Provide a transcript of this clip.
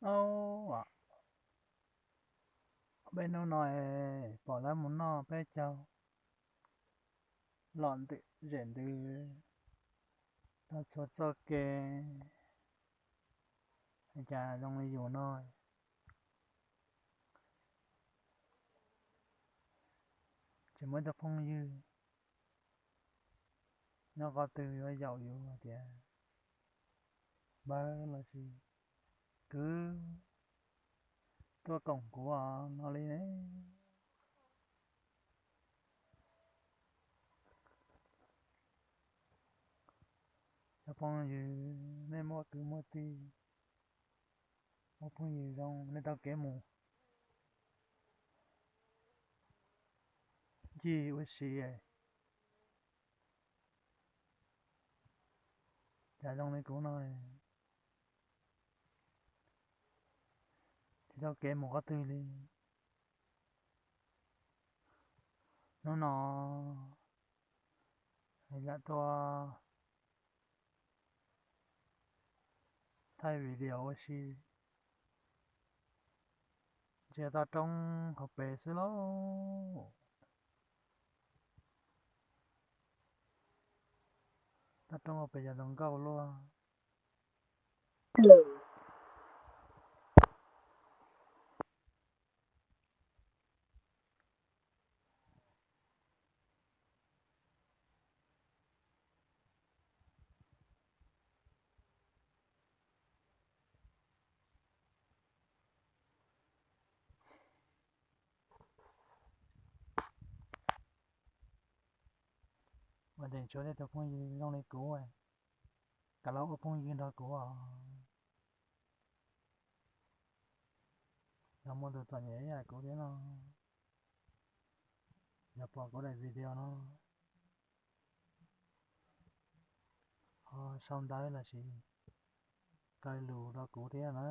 Au, peb hnub no pom lawv mus noj peb caug los ntws zem ntws rau txhua txoj kev, cas zoo li yus no tsis muaj ib tug phooj ywg nyob qhov twg yuav yaum yus hais tias npawg los sis kwv tuaj koom kuv os no li ne. Cov phooj ywg, nej muaj kwv muaj tij, muaj phooj ywg zoo nej tau kev mus ncig ua si, cas zoo li kuv no tsis tau kev mus qhov twg li. Hnub no lam tuaj thaij video ua si, ntsia toj roob hauv pes xwb lauj. Toj roob hauv pes yog zoo nkauj luaj. Ua tseem tshuav tej tus phooj ywg zoo li kuv, kam los ua phooj ywg nrog kuv os. Yog muaj tus txom nyem ib yam kuv thiab no, yog pom kuv daim video no, ho sau ntawv los sis kaw lus rau kuv thiab na.